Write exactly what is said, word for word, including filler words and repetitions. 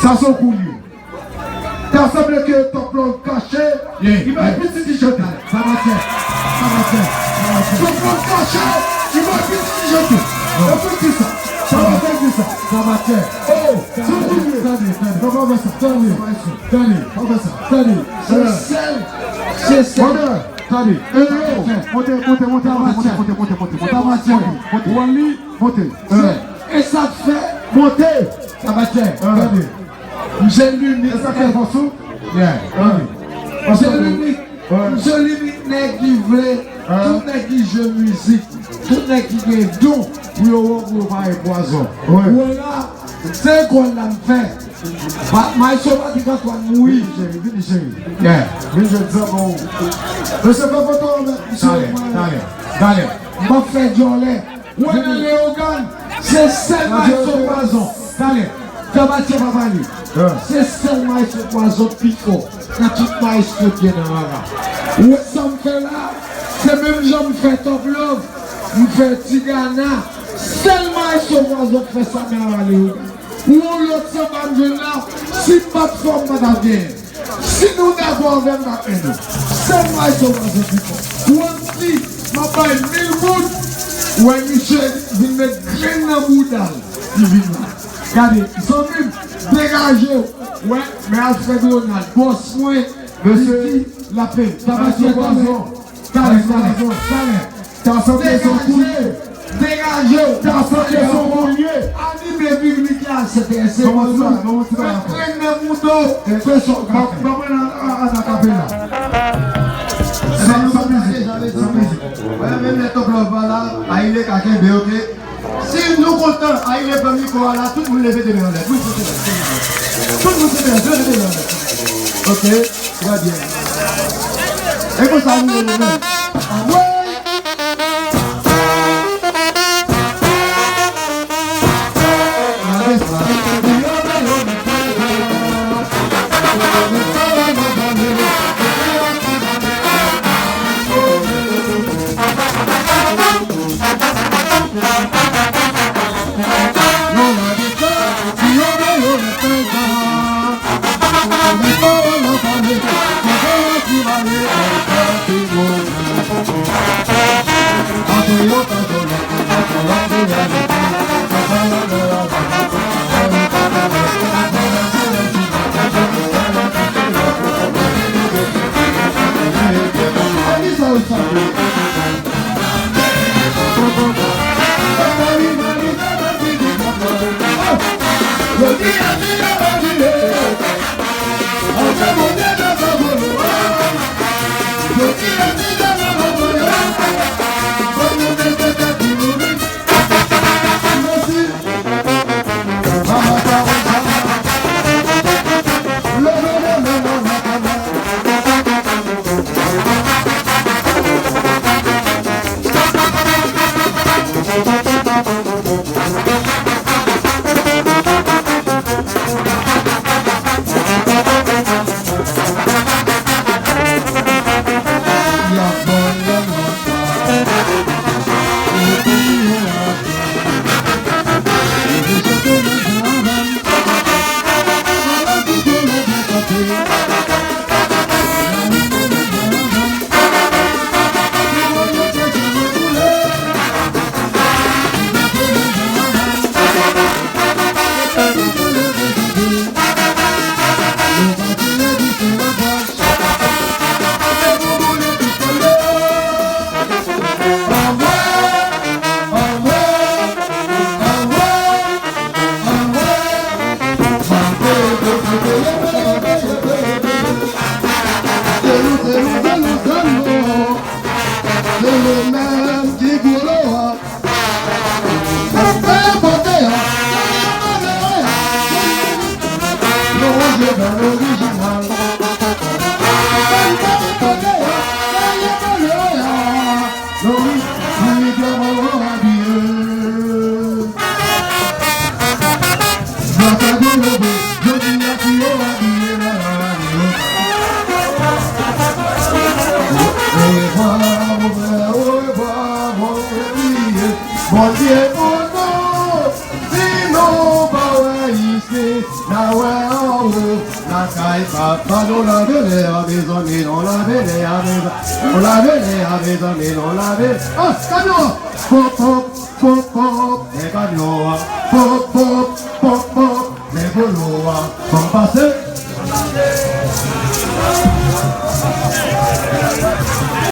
Sa se yon kou li ye. Ta sanble ke Top Love kache, li bay pitit li chante. Sa va fè. Sa va fè. Sa va fè. Top Love kache, li bay pitit li chante. Non. Eskoute sa. Sa va fè di sa. Sa va fè. Oh, se kou li ye. Tande, tande. Non, pa fè sa. Tande. Tande. Pa fè sa. Tande. Se sèl. Se sèl. Tande. Monte, monte, monte, monte, monte, monte, monte, monte. Monte. Wally, monte. E sa k fè. Monte. Sa va fè. Tande. Misye linik. E sa k fè fòs ou? Yeah. Misye linik. Misye linik nèg ki vle, tout nèg ki jwe mizik, tout nèg ki gen don pou yo wè pou yo pare pwazon. Ou wè la, se lekòl la m fè. Maestro Patrick Antoine mouri. Vini, cheri, vini, cheri. Yeah. Vini, jodi zanmi. Mesye, fè foto avèk misye. Talè, talè, talè. M ap fè djòlè. Wè nan Leyogàn, se sèl maestro pwazon. Talè, fè batye pa pale. Se sèl maestro pwazon ki pi fò nan tout maestro ki gen nan rara. Ou wè sa m fè la, se menm jan m fè Top Love, m fè Tigana. Sèl maestro pwazon k fè sa nan rara Leyogàn. Yon lòt sanba m jwenn la, si m pa t fò, m pa t ap genyen. Si nou dakò avè m, bat men nou. Sèl maestro pwazon pi fò. Ou ann di, m ap bay mil goud. Ou wè misye vin met grenn nan bouda l, li vin la. Gade, zanmi m, degaje w. Wè, men Alfred Ronald, bòs mwen, li di l ap peye. Tabasye talè. Talè, talè, talè. Ta sanble se yon kou li ye. Degaje w. Ta sanble se yon kou li ye. Anime piblik la, se te se. Ban mwen ti bagay, ban mwen ti bagay ankò. Fè grenn nan mouda w, fè sa w ka fè. Ban mwen nan, an, an akapela. Sa, sa mizik, sa mizik. Wè, menm lè Top Love pa la, Aile ka kenbe, oke? Si nou kontan, Aile pran mikwo a la, tout moun leve de men anlè. Tout moun leve de men anlè. Tout moun leve de men anlè. Oke? Trè byen. E konsa nou ye nou menm. Anmwey! Gade sa. Bondye, oh non, si nou pa wè isit, n a wè anwo lakay Papa nou. Lave lè a, mezanmi, nou lave lè a, mezanmi, nou lave lè a, mezanmi, nou lave. Ah, kamyon an! Pop, pop, pop, pop, men kamyon an. Pop, pop, pop, pop, men volo a. Fò m pase.